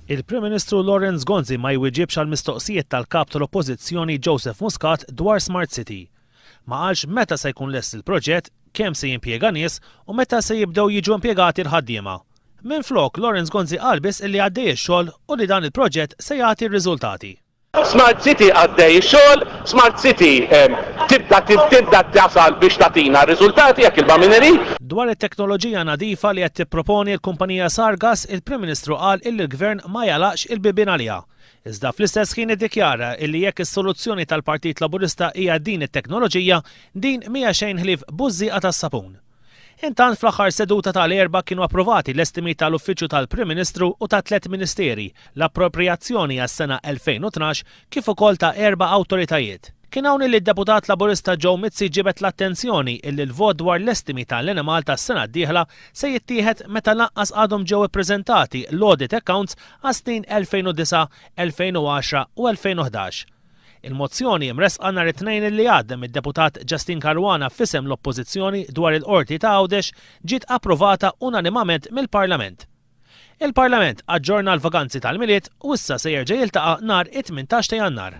Il-Prim Ministru Lawrence Gonzi ma jwieġibx għall-mistoqsijiet tal-Kap tal-Oppożizzjoni Joseph Muscat dwar Smart City. Ma qalx meta se jkun lest il-proġett, kemm se jimpjega nies u meta se jibdew jiġu impjegati l-ħaddiema. Minflok, Lawrence Gonzi qal biss illi għaddej ix-xogħol u li dan il-proġett se jagħti r-riżultati. Smart City għaddej ix-xogħol, Smart City tibda tibda tasal biex tagħtina r-riżultati jekk il-ba' min irid. Dwar it-teknoloġija nadifa li qed tipproponi l-kumpanija Sargas, il-Prim Ministru qal illi l-Gvern ma jagħlaqx il-bibien għaliha. Iżda fl-istess ħin iddikjara illi jekk is-soluzzjoni tal-Partit Laburista hija din it-teknoloġija, din mhija xejn ħlief bużżieqa tas-sapun. Intant fl-aħħar seduta ta' l-Erbgħa kienu approvati l-estimi ta' l-Uffiċċju tal-Prim Ministru u ta' tlett Ministeri, l-approprijazzjoni għas-sena 2012 kif ukoll ta' erba' awtoritajiet. Kien hawn illi d-Deputat Laburista Joe Mizzi ġibed l-attenzjoni illi l-vot dwar l-estimi ta' l-Enemalta għas-sena d-dieħla se jittieħed meta lanqas għadhom ġew ippreżentati l-audit accounts għas-snin 2009, 2010 u 2011. Il-mozzjoni mressqa nhar it-Tnejn li għadda mid-Deputat Justyne Caruana f'isem l-Oppożizzjoni dwar il-Qorti ta' Għawdex ġiet approvata unanimament mill-Parlament. Il-Parlament aġġorna l-vaganzi tal-Milied u issa se jerġa' jiltaqa' nhar it-18 ta' Jannar.